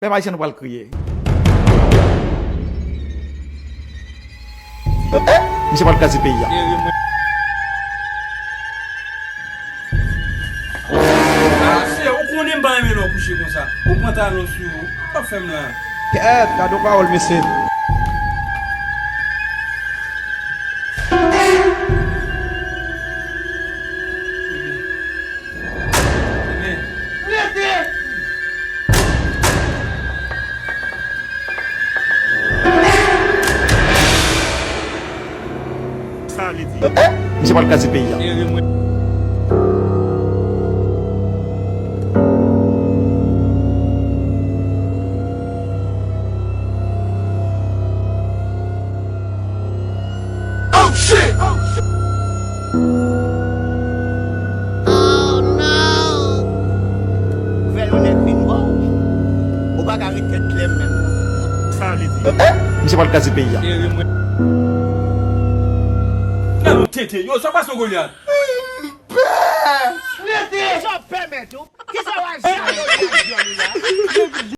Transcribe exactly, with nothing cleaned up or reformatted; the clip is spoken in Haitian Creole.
Pèp ayisyen, nou pral kriye. Misye pral kraze peyi a. Ah, se, ou konnen m pa renmen lè w kouche konsa. Ou pantalon sou ou. Sa w ap fè m la? Kèt, gade yon pawòl, mesye. Sa vle di. Misye pral kraze peyi a. Oh shit! Oh shit! Oh no! Fè yon nèg vin bò w. Ou pa ka ret tèt klè menm. Sa vle di. Misye pral kraze peyi a. Fè yon tete. Yo, sa pase Golyat?